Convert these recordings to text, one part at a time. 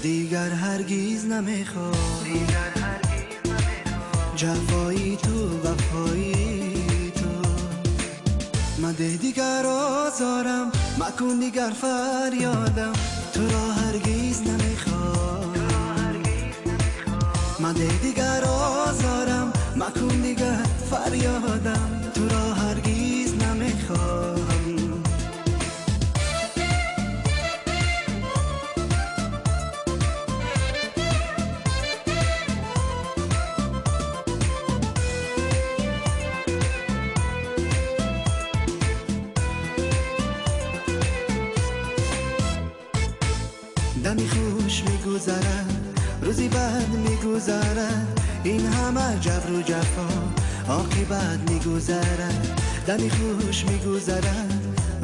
Дигар ҳаргиз намехоҳам ҷафои ту, вафои ту. Мадеҳ дигар озорам, макун дигар фарёдам, туро ҳаргиз намехоҳам. Мадеҳ дигар озорам, макун дигар фарёдам, туро ҳаргиз намехоҳам. Дами хуш мегузарад, рӯзи бад мегузарад, ин ҳама ҷабру ҷафо оқибат мегузарад. Дами хуш мегузарад,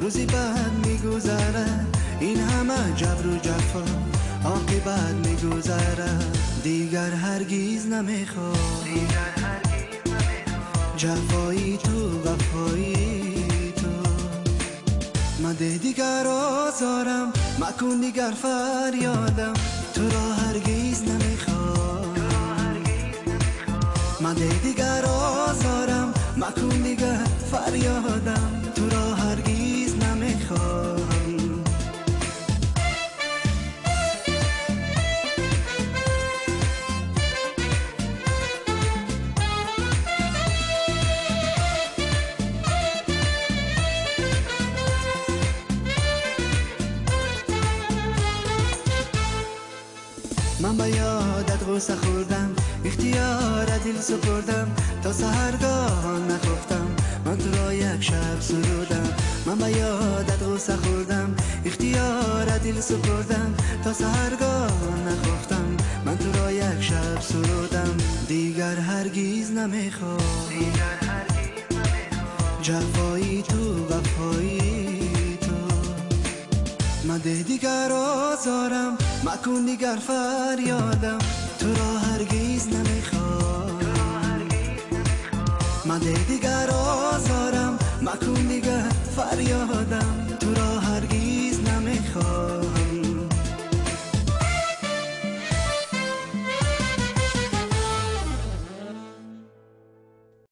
рӯзи бад мегузарад, ин ҳама ҷабру ҷафо оқибат мегузарад. Дигар ҳаргиз намехоҳам ҷафои ту, вафои ту. Мадеҳ дигар озорам, макун дигар фарёдам, туро ҳаргиз намехоҳам. Мадеҳ дигар озорам, макун дигар фарёдам, туро ҳаргиз намехоҳам. Ман ба ёдат ғусса хӯрдам, ихтиёра дил супурдам, то саҳаргоҳон нахуфтам, ман туро як шаб сурудам. Ман ба ёдат ғусса хӯрдам, ихтиёра дил супурдам, то саҳаргоҳон нахуфтам, ман туро як шаб сурудам. Дигар ҳаргиз намехоҳам ҷафои ту, вафои ту. Мадеҳ дигар озорам, макун дигар фарёдам, туро ҳаргиз намехоҳам. Мадеҳ дигар